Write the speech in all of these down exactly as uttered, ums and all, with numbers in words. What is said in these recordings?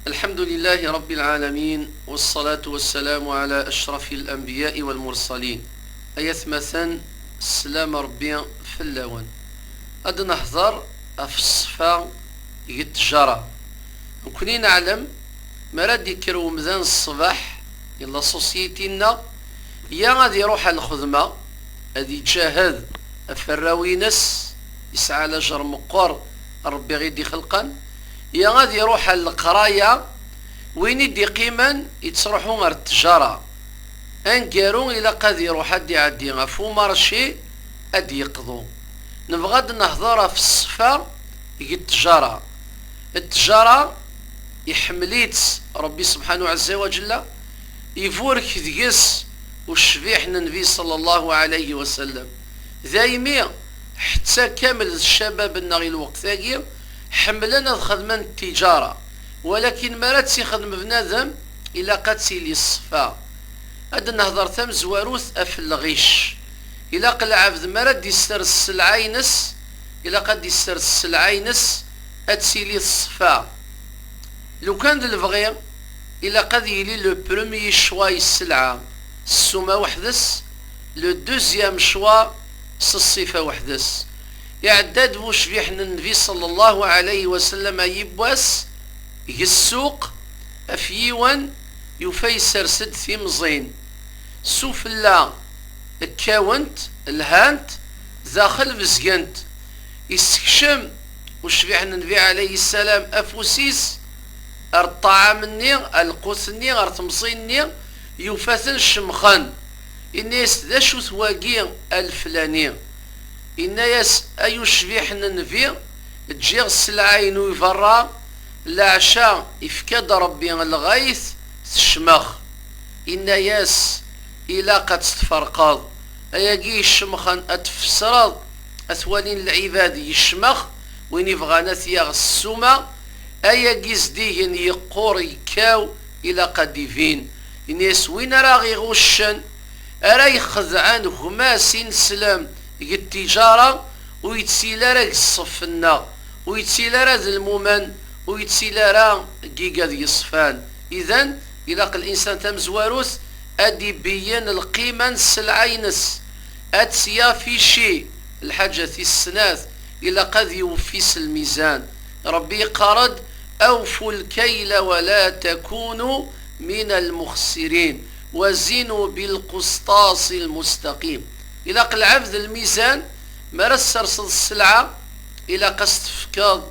الحمد لله رب العالمين، والصلاة والسلام على أشرف الأنبياء والمرسلين. Ay atmaten, sslam Ṛebbi fell-awen. Ad nehḍer ɣef ṣṣfa deg ttjara. Nekkni neɛlem, mi ara d-ikker umdan ṣṣbeḥ, di la société-nneɣ, ya ad iruḥ ar lxedma, ad iǧahed ɣef warraw-ines, yesɛa lajer meqqer Ṛebbi i d-ixelqen, ya ad iruḥ ar leqraya, win i d-iqqimen yettruḥu ar ttjara. Aneggaru ilaq ad iruḥ ad d-iɛeddi ɣef umarci ad d-yeqḍu. Nebɣa ad nehḍer ɣef ṣṣfa deg ttjara. Ttjara iḥemmel-itt Ṛebbi subḥanahu ɛezza wa ǧella, iburek deg-s ucbiḥ n Nnbi ṣalla Llahu ɛalayhi wa sallam. Daymi, ḥetta kamel d ccabab-nneɣ i lweqt-agi, ḥemmlen ad xedmen ttiǧara, walakin mi ara tt-ixdem bnadem, ilaq ad tili ṣṣfa. Ad nehder tamezwarut ɣef lɣic. Ilaq lɛebd mi ara d-issers sselɛa-ines, ilaq ad d-issers sselɛa-ines, ad tili ṣṣfa. Lukan d lebɣi, ilaq ad yili le premier choix i sselɛa, ssuma weḥd-s, le deuxième choix, s ṣṣifa weḥd-s. Iɛedda-d bucbiḥ n Nnbi ṣalla Llahu ɛalayhi wa sallam yiwwas deg ssuq ɣef yiwen, yufa yessers-d timẓin. Sufella kkawent, lhant, daxel bezgent. Issekcem ucbiḥ n Nnbi ɛalayhi ssalam afus-is ar ṭṭɛam-nni, ar lqut-nni, ar temẓin-nni, yufa-ten cemxen. Inna-yas: "D acu-t wagi a leflani?" Inna-yas: "Ay ucbiḥ n Nnbi, ǧǧiɣ sselɛa-inu i berra, leɛca ifka-d Ṛebbi lɣayt, tecmex." Inna-yas: "Ilaq ad tt-tferqeḍ. Ayagi icemxen ad tfesreḍ, ad t-walin lɛibad yecmex, win ibɣan ad t-yaɣ s ssuma, ayagi zdigen yeqqur yekkaw, ilaq ad d-ibin." Inna-yas: "Win ara ɣ-iɣuccen, ara ixedɛen gma-s ineslem deg ttiǧara, ur yettili ara deg ṣṣef-nneɣ, ur yettili ara d lmumen, ur yettili ara deg igad yeṣfan." Idan, ilaq linsan tamezwarut ad d-ibeyyen lqima n sselɛa-ines, ad tt-yafici. Lḥaǧa tis snat, ilaq ad iweffi s lmizan. Ṛebbi yeqqar-d: "Awfu lkayla wa la takunu min almuxsirin, wazinu bilqusṭasi lmustaqim." Ilaq lɛebd lmizan, mi ara tesserseḍ sselɛa, ilaq ad s-tefkeḍ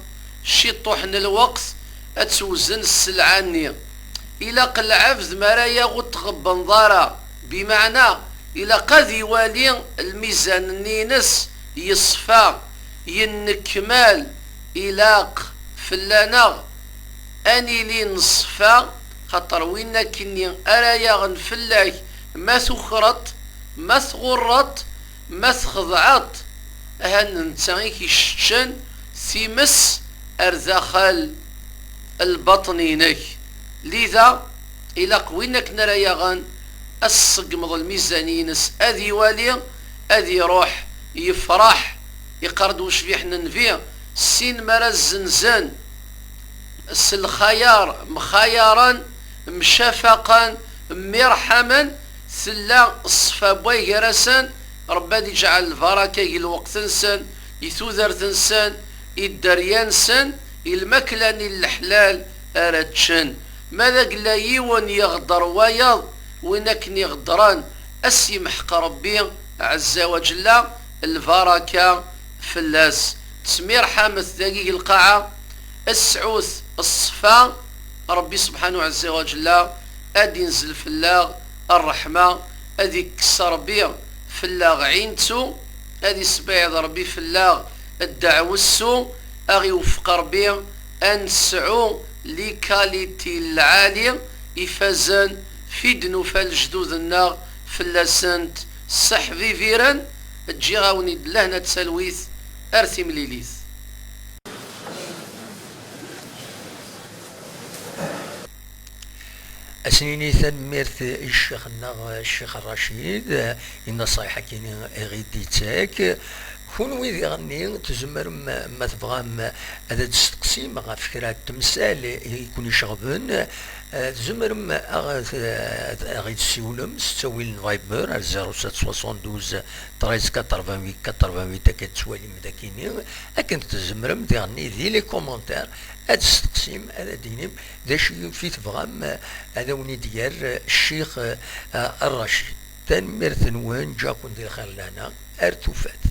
ciṭuḥ n lweqt ad tewzen sselɛa-nni. Ilaq lɛebd mi ara yaɣ ur t-tɣebbneḍ ara, bimeɛna ilaq ad iwali lmizan-nni-ines yeṣfa, yennekmal. Ilaq fell-aneɣ ad nili neṣfa, xaṭer win akkenni ara yaɣen fell-ak, ma tukreḍ, ma tɣurreḍ, ma txedɛeḍ, ahat d netta i k-iceččen times ar daxel lbaṭn-inek. Lida, ilaq win akken ara yaɣen ad tṣeggmeḍ lmizan-ines, ad iwali, ad iruḥ yefreḥ. Iqqar-d ucbiḥ n Nnbi: "Sin mi ara zzenzen s lxayar, mxayaren, mcafaqen, mmirḥamen, tella ṣṣfa n way gar-asen." Ṛebbi ad iǧɛel lbaraka deg lweqt-nsen, i tudert-nsen, i dderya-nsen, i lmakla-nni n leḥlal ara ččen. Ma d agella yiwen yeɣder wayeḍ, win akken iɣeddren, ad s-yemḥeq Ṛebbi ɛezza wa ǧella lbaraka fell-as. Ttmirḥamet dagi deg lqaɛa, sɛut ṣṣfa, Ṛebbi subḥanahu ɛezza wa ǧella ad inzel fell-aɣ ṛṛeḥma, ad ikkes Ṛebbi fell-aɣ ɛintu, ad isbeɛd Ṛebbi fell-aɣ ddeɛwessu, ad ɣ-iwefeq Ṛebbi ad nesɛu les qualités lɛali ifazen f i d-nufa lejdud-nneɣ fell-asent sseḥbibiren. Ǧǧiɣ-awen-id lehna d talwit, ar timlilit. Ad s-nini tanemmirt i ccix-nneɣ, Ccix Racid, i nnaṣayeḥ-agi i ɣ-id-ittak. Kunwi diɣenni tzemrem, ma tebɣam, ad d-testeqsim ɣef kra n temsal i ken-iceɣben, eh, tzemrem ad ɣ-, ad ɣ-tessiwlem s ttawil n Viber ar zéro sept soixante-douze treize quatre-vingt-huit quatre-vingt-huit, akka tettwalim dagini, akken tzemrem diɣenni di les commentaires ad testeqsim, ad d-tinim d acu i tebɣam, eh, ad awen-id-yerr, eh, Ccix, eh, Rracid. Tanemmirt-nwen, ǧǧaken di lxir lana, ar tufat.